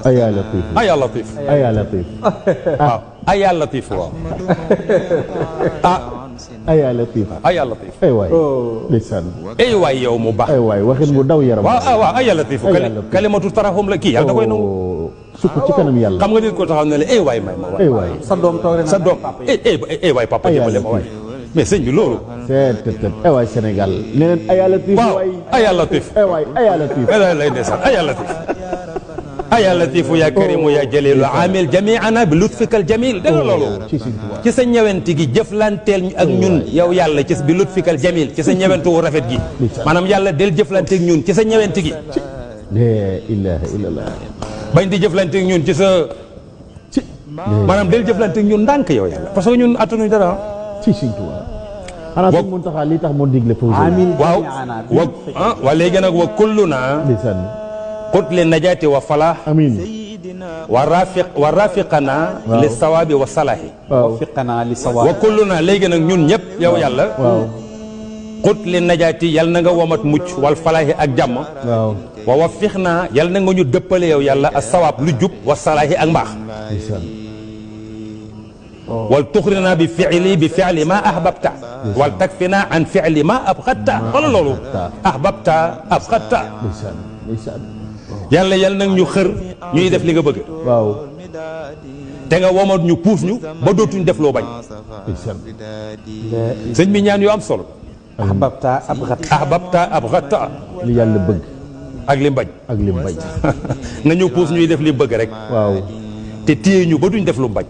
ayaa latif ayaa latif ayaa latif waaw ayaa latif waaw ah ayaa latif ayaa latif ay waay ndeysaan ay waay yow mu baax ay waay waxin bu daw yaram waaw waaw ayaa latif kalimatu tarahum la kii yàlla da koy nangu sukk ci kanam yàlla xam nga nit ko taxaw ne la ay waay may ma waay ay waay sa doom toog rek sa doom ay waay papa jëmale ma waay mais sëñ bi loolu seet ay waay Sénégal ne leen ayaa latif waaw waay ayaa latif ay waay ayaa latif lay ndeysaan ayaa latif ayaa latifu yaa karimu yaa jalilu amil jamiana bi lutfikal jamil dégg nga loolu ci sa ñewenti gi jëflanteel ak ñun yow yàlla ci bi lutfikal jamil ci sa ñewentu wu rafet gi maanaam yàlla del jëflanteeg ñun ci sa ñewenti gi la ilaha illallah bañ di jëflanteeg ñun ci sa maanaam del jëflanteeg ñun ndànk yow yàlla parce que ñun attanuñ dara ci Sëñ Tuubaa xanaa Sëñ Muntaxa li tax moo digle foofu waaw wa léegi nag wa kulluna ndeysaan qut li najaati wa falah amiin wa rafiqana li sawaabi wa salahi wafiqana li sawaab wa kulluna léegi nag ñun ñëpp yow yàlla waaw qut li najaati yal na nga womat mucc wal falahi ak jàmm waaw wa wafiqna yal na nga ñu dëppale yow yàlla ak sawaab lu jub wa salahi ak mbaax ndeysaan wal tuxrina bi fi'li ma ahbabta wal takfina an fi'li ma abxatta wala loolu ahbabta abxatta ndeysaan ndeysaan yàlla yal nag ñu xër ñuy def li nga bëgg waaw te nga womat ñu puus ñu ba dootuñ def loo bañ ndeysaan sëñ bi ñaan yu am solo ahbabta abxatta li yàlla bëgg ak li mbañ ak li mbañ nga ñu puus ñuy def li bëgg rek waaw te téye ñu ba duñ def lu mbañ